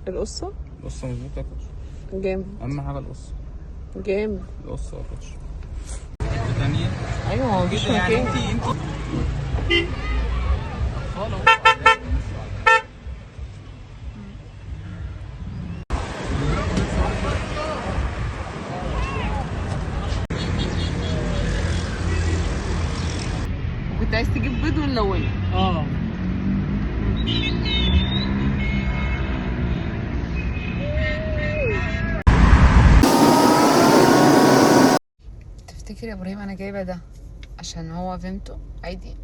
القصة؟ القصة مظبوطة يا coach. جامد. اهم حاجة القصة. جامد. القصة يا coach. حتة ثانية. ايوه هو مفيش مكان. يعني انت اطفال اهو. كنت عايز تجيب بيض ونلونه. اه تفتكر يا ابراهيم انا جايبه ده عشان هو فيمتو عادي؟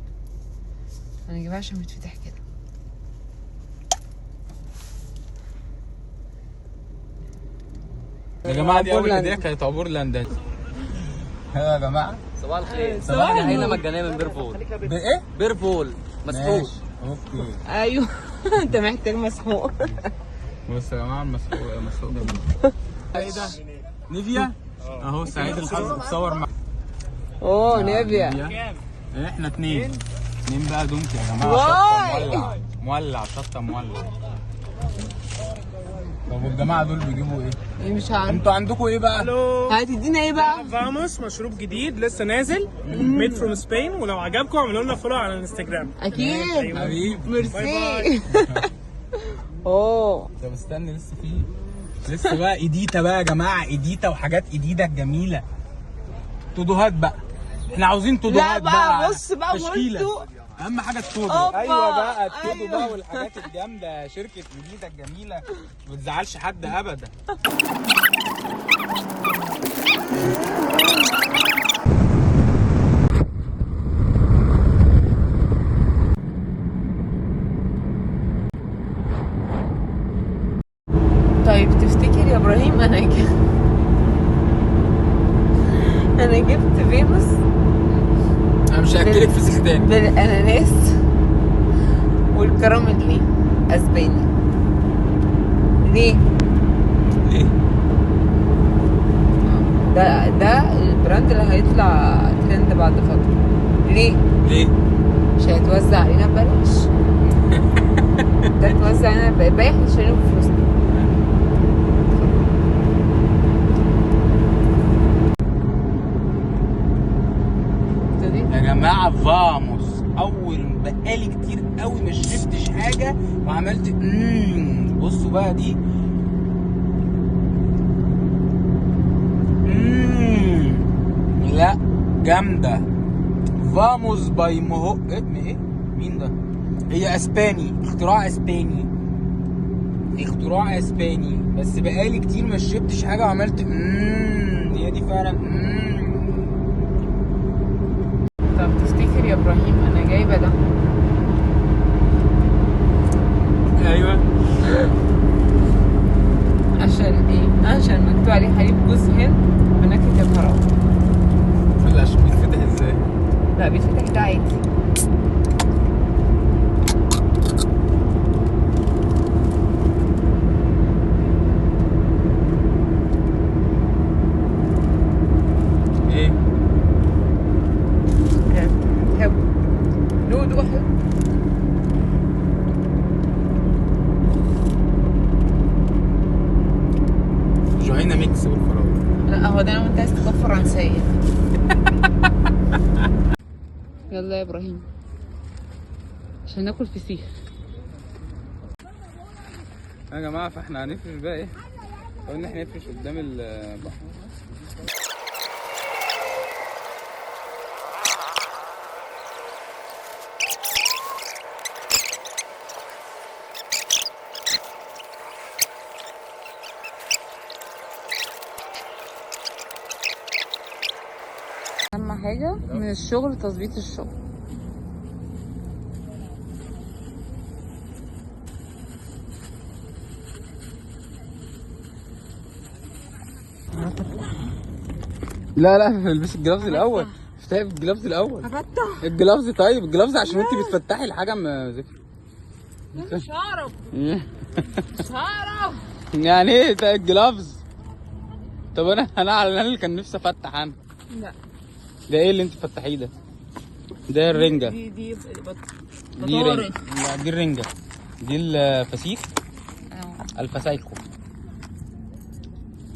انا جايباه عشان بيتفتح كده. يا جماعة دي اول هديه كانت عبور لندن. يا جماعة صباح الخير. صباح النور. هنا مجانية من بيربول. بايه؟ بيربول مسحوق. ماشي okay. ايوه انت محتاج مسحوق. بص يا جماعة المسحوق مسحوق جميل. ايه ده؟ نيفيا؟ اهو سعيد الحظ اتصور مع اوه نيفيا. احنا اتنين بقى دونك يا جماعة. شطه مولع مولع، شطه مولع. طب والجماعة دول بيجيبوا ايه؟ ايه مش عارف. انتوا عندكم ايه بقى؟ هتدينا ايه بقى؟ فاموس مشروب جديد لسه نازل made from Spain، ولو عجبكم اعملوا لنا follow على الانستجرام. اكيد. حبيبي ميرسي. اوه طب استنى لسه في لسه بقى ايديتا بقى يا جماعة، ايديتا وحاجات ايديتا الجميلة. تودوهات بقى، احنا عاوزين تودوهات لا بقى بص بقى تشكيلة. مولتو. اهم حاجة التودو. أوبا. ايوه بقى التودو. أيوة. بقى والحاجات الجامدة، شركة ايديتا الجميلة ما بتزعلش حد ابدا. طيب تفتكر يا ابراهيم انا انا جبت فيموس. انا مش هاكلك فسيخ تاني. بالاناناس والكراميل ليه؟ اسباني ليه؟ ليه؟ ده ال brand اللي هيطلع ترند بعد فترة. ليه؟ ليه؟ مش هيتوزع علينا ببلاش. ده اتوزع علينا ببلاش، احنا شايلينه بفلوسنا. يا جماعة فاموس اول بقالي كتير قوي ما شربتش حاجة وعملت بصوا بقى دي لا جامدة. فاموس by مهو ايه مين ده؟ هي اسباني، اختراع اسباني، اختراع اسباني. بس بقالي كتير ما شربتش حاجة وعملت هي دي فعلا. طب تفتكر يا ابراهيم انا جايبه ده؟ ايوه عشان ايه؟ عشان مكتوب عليه حليب جوز هند بنكهه الفراوله. لا عشان بيتفتح ازاي؟ لا بيتفتح ده عادي. ايه؟ حلو. دوق دوق حلو. جهينة mix بالفراوله. لا هو ده لو انت عايز تبقى فرنسية. يلا يا ابراهيم عشان ناكل فسيخ. يا جماعة فاحنا هنفرش بقى ايه؟ قلنا احنا نفرش قدام البحر. اهم حاجة من الشغل تظبيط الشغل. لا لا البسي ال gloves الاول. افتحي ال gloves الاول. هفتح ال gloves. طيب ال gloves عشان انت بتفتحي الحاجة ما زفت. مش هعرف، مش هعرف. يعني ايه ده ال gloves؟ طب انا على اللي كان نفسي افتح انا. لا ده ايه اللي انت فتحيه ده؟ ده الرنجه. دي دي رنجه. لا دي الرنجه، دي الفسيخ. الفسايكو،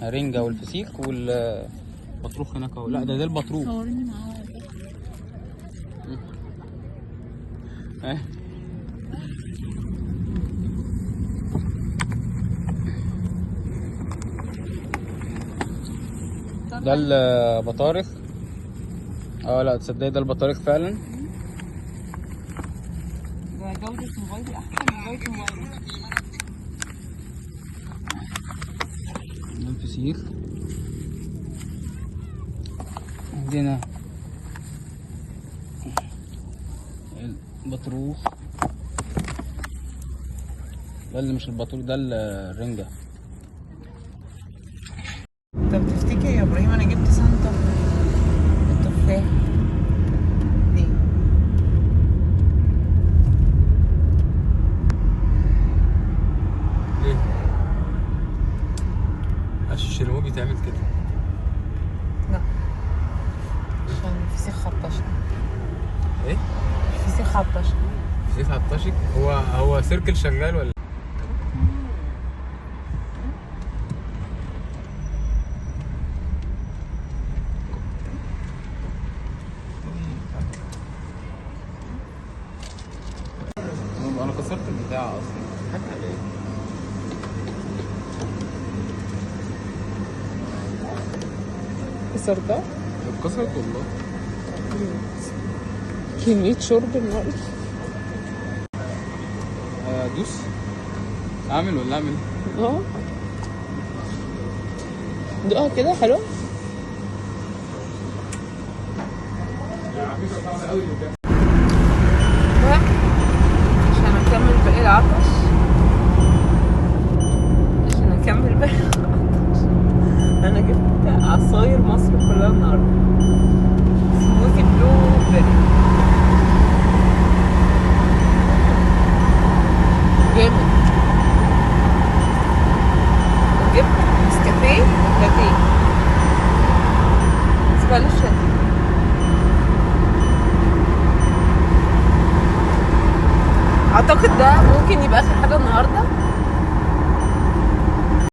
رنجة والفسيخ والبطروخ هناك اهو. لا ده البطروخ. صورني معاه. ده البطارخ. لا تصدقي ده البطارخ فعلا. ده جودة موبايلي احسن من جودة موبايلي. ده الفسيخ. عندنا البطروخ. ده اللي مش البطروخ، ده الرنجة. طب تفتكر يا ابراهيم انا جبت سنتر التفاح ليه؟ ليه؟ عشان الشرموب بيتعمل كده. لا عشان الفسيخ عطشني. ايه؟ الفسيخ عطشني. الفسيخ عطشك؟ هو سيركل شغال ولا؟ انا كسرت البتاع اصلا. حاجة على ايه؟ كسرتها؟ اتكسرت والله. كمية شرب النهارده. ادوس؟ اعمل ولا اعمل؟ دوقها كده حلوة. عشان اكمل باقي العطش، انا جبت عصاير مصر كلها النهارده. smoothie blueberry جامد. وجبت نسكافيه لاتية Spanish latte. اعتقد ده ممكن يبقى اخر حاجة النهارده.